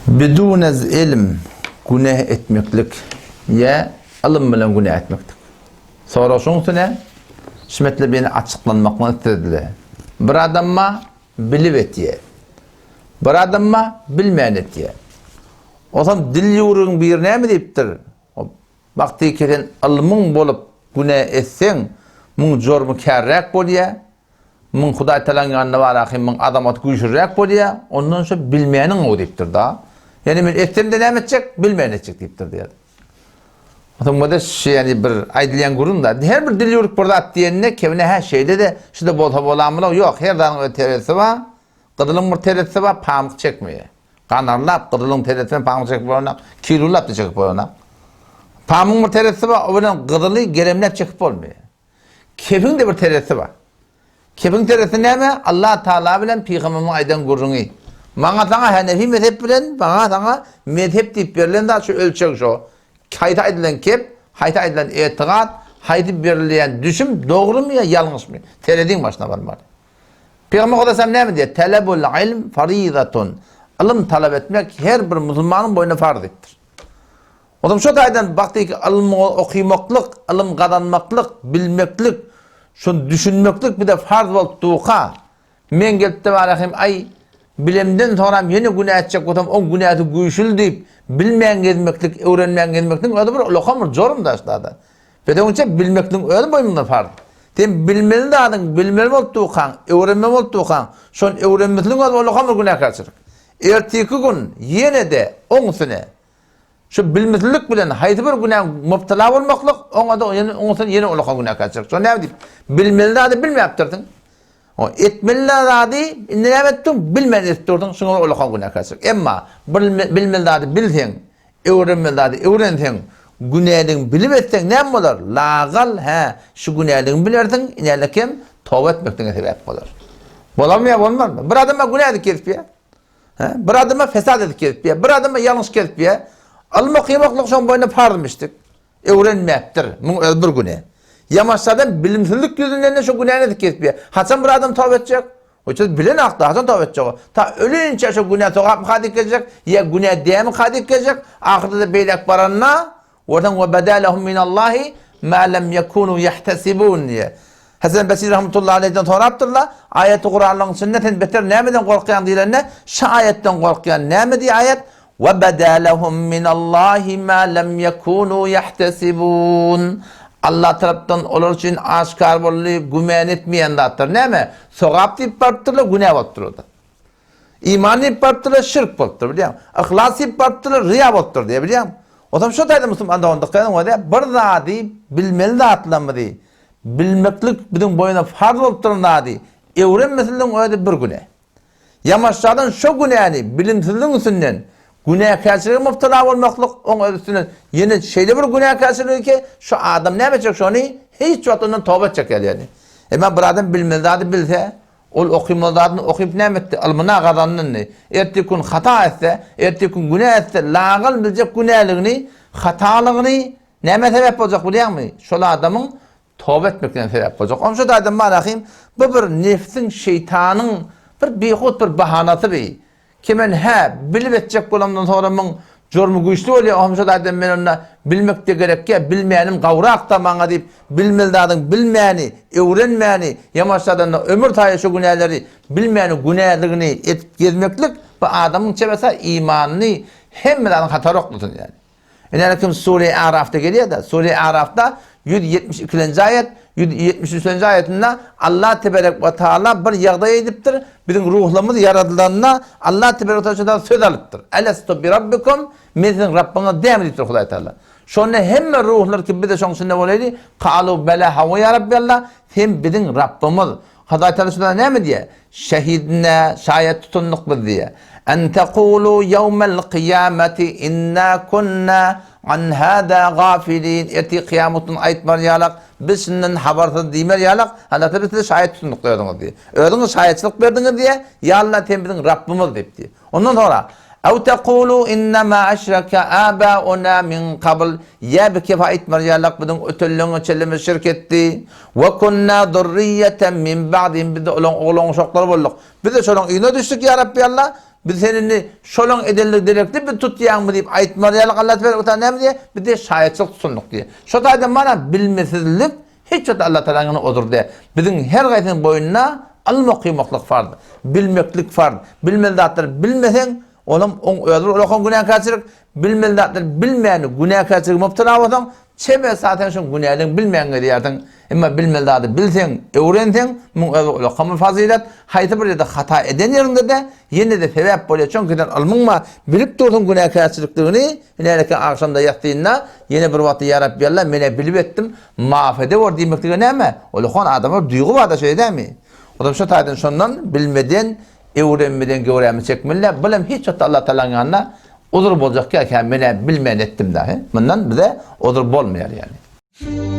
Bidunez ilm günäh etmeklik ýa ylym bilen günäh etmeklik. Sorag şoň üstüne şu mesele beni açyklanmaklygyny islediler. Bir adamma bilip etýär. Bir adamma bilmän etýär. Onsoň dil ýüwrügiň biri näme diýipdir? Bakdy ki sen ylmyň bolup günä etseň, muň jormy kärräk bolýar. Muň Hudaý Tagalaň ýanynda bar ahym muň azamaty güýçlüräk bolýa, ondan şo bilmäniň gowy diýipdir da. Ýani men etsem-de näme etjek, bilmän etjek diýipdir diýýär. Soň bu-da şu ýani bir aýdylýan gürrüň da. Her bir dil ýüwrük bir zat diýende kebine hä şeýle-de, şu-da bolsa bolamyl-ow, ýok, her zadyň öz terezisi bar. Gyzylyň bir terezisi bar, pamyk çekmeýär. Ganarlap, gyzylyň terezisi bilen pamyk çekip bolanok, kilolap-da çekip bolanok. Pamygyň bir terezisi bar, o bilen gyzyly geremläp çekip bolmaýar. Kefiň-de bir terezisi bar. Kefiň terezisi näme? Allah Tagala bilen pygamberimiziň aýdan gürrüňi. Maňa saňa Hanefi mezhep bilen maňa saňa mezhep diýip berlen zat şu ölçeg şo. Haýsy aýdylan kep, haýsy aýdylan etigat, haýsy berilýän düşüm dogrumy ýa ýalňyşmy? Tereziň başyna barmaly. Pygamber Hudaýsam näme diýýär? Talabul ilm farizatun. Ylym talap etmek her bir musulmanyň boýnuna farz diýipdir. Onsoň şo taýdan bakdyk ylmy okymaklyk, ylym gazanmaklyk, bilmeklik, şony düşünmeklik bize farz bolup durka, men gelip-de barahym, aý, bilemden soňram ýene günä etjek bolsam, oň günäsi güýçli diýip, bilmän gezmeklik, öwrenmän gezmekligiň özi bir ulakam bir jorum daşda-da. Biziňçe bilmekligiň özi boýnuňda farz. Sen bilmeli zadyň bilmeli bolup durkaň, öwrenmeli bolup durkaň, şony öwrenmesligiň özi ulakam bir günäkärçilik. Ertirki gün ýene-de oň üstüne Şu bilmesizlik bilen haýsy bir günä mubtala bolmaklyk, oňa-da ýene oňa ýene ulaka günäkärçilik. Şo näme diýip, bilmeli zady bilmäpdirsiň. O etmeli zady indi näme etdiň? Bilmän edip durdyň, şuňa ulaka günäkärçilik. Emma bilmeli zady bilseň, öwrenmeli zady öwrenseň, günäligiňi bilip etseň näme bolar? Lagal, hä, şu günäligiňi bilersiň, inälekem toba etmekligiňe sebäp bolar. Bolarmy ýa bolmazmy? Bir adama günä edip gezipýär. Hä? Bir adama fesat edip gezipýär, bir adama ýalňyş gezipýär. Ylym okamaklyk şoň boýuna parzmyşdyk. Öwrenmäpdir. Muň özi bir güne. Ýamaşsadan bilimsizlik ýüzünden-de şo günäni edip gezipýär. Haçan bir adam toba etjek? O söz bilen akda, haçan toba etjek o? Ta ölinçä şo günä sogapmyka diýip gezjek, ýa günä dämika diýip gezjek, ahyrda-da beýläk baranda, Görseň we beda lehum minallahi ma lem yekunu ýahtesibun diýýär. Hasan Basri rahmetullahi aleýhden sorapdyrlar, aýaty Kuranyň içinde sen beter nämeden gorkýaň diýlende, şu aýatdan gorkýan. Näme diýýär aýat? We beda lehum minallahi ma lem yekunu ýahtesibun. Allah tarapdan olar üçin aşgär boldy, gümän etmeýän zatlar. Näme? Sogap diýip barypdyrlar, günä bolupdyr o-da. Iman diýip barypdyrlar, şirk bolupdyr, bilýäňmi? Yhlas diýip barypdyrlar, riýa bolupdyr diýýär, bilýäňmi? Onsoň şo taýda musulman dogandyk diýen bolýar, bir zady bilmeli zatlarymyzy bilmeklik biziň boýuna farz bolup duran zady öwrenmesligiň özi bir günä. Ýamaşjadan şo günäni bilimsizligiň üstünden günäkärçilige mubtala bolmaklyk oň öz üstünden ýene şeýle bir günäkärçiligi ki, şo adam näme etjek şony hiç wagt ondan toba etjek ýaly ýaly. Emma bir adam bilmeli zady bilse, Ol okymaly zadyny okyp näme etdi? Ylmyna gazandy indi. Ertir gün hata etse, ertir gün günä etse, lagal biljek günäligini, hatalygyny nämä sebäp boljak bilýäňmi? Şol adamyň toba etmekligine sebäp boljak. Onuň şu taýdan Malahym bu bir nefsiň, şeýtanyň bir bihut bir bahanasy bi. Ki men hä, bilip etjek bolamdan soňra muň jurmy güýçli bolýar, ohm şo zadyam men onda bilmek-de gerekýä, bilmänim gawrak-da maňa diýip, bilmeli zadyň bilmäni, öwrenmäni, ýamaşjadan-da ömür taýy şo günäleri bilmäni günäligini edip gezmeklik bu adamyň çebesa imanyny hemme zadyň hatara oklasyn ýaly. Ine kim Sure Arafda gelýär-de, Sure Arafda 172-nji aýat, 173-nji aýatynda Allah teberek we taala bir ýagdaý aýdypdyr, biziň ruhlarymyz ýaradylanda Allah teberek we taala şondan söz alypdyr. Elestu bi rabbikum, men siziň Rabbyňyz dälmi diýipdir Hudaý taala. Şonda hemme ruhlar ki biz-de şoň içinde bolaýly, kalu bela hawa ýa Rabbi Allah, sen biziň Rabbymyz. Hudaý Taala şulara näme diýýär? Şehidna, şaýat tutundyk biz diýýär. En tekulu ýewmel kyýameti inna kunna an hada gafilin. Ertir kyýamat gün aýtmar ýalak, biz şundan habarsyz diýmer ýalak, Alla biz size şaýat tutundyk özüňiz diýýär. Özüňiz şaýatçylyk berdiňiz diýýär, ýa Alla sen biziň Rabbymyz diýip diýýär. Ondan soňra, Ew tekulu innema eşreke abauna min kabl, ýa bir kefa aýtmar ýalak biziň ötenleňe çenlimiz şirk etdi. We kunna zurriýeten min ba'dihim biz-de olaň oglan-uşaklary bolduk. Biz-de şolaň yzyna düşdük ýa Rabbi Alla. Biz seni indi şolaň edenligi derekli biz tutýaňmy diýip aýtmaz ýaly Allah tebarek we taala näme diýýär? Biz diýýär şaýatçylyk tutundyk diýýär. Şo taýdan mana bilmesizlik hiç wagt Allah taalaň ýanynda uzur däl. Biziň her gaýsynyň boýnuna ylym okymaklyk farz, bilmeklik farz. Bilmeli zatlary bilmeseň, olam oň özi bir ulakan günäkärçilik. Bilmeli zatlary bilmän günäkärçilige mübtela bolsaň, Çem esasen şoň günäligiňi bilmän gezýärsiň. Emma bilmeli zady bilseň, öwrenseň, muň özi ulakam bir fazylet. Haýsy bir ýerde hata eden ýeriňde-de, ýene-de sebäp bolýar. Çünki sen ylmyň bar, bilip dursuň günäkärçilikdigini, hünäreke agşamda ýatdynda, ýene bir wagtda ýa Rabbi Alla, men-ä bilip etdim, maaf edewor diýmeklige näme? Ulakan adamlar duýgy bar-da şeýle dälmi? Olam şo taýdan şondan bilmeden, öwrenmeden göwrämi çekmeli-dä. Bulam hiç wagtda Allah Tagalaň ýanynda Uzur boljak ýa kä menä bilmän etdim dahy. Mundan bize uzur bolmaýar ýaly.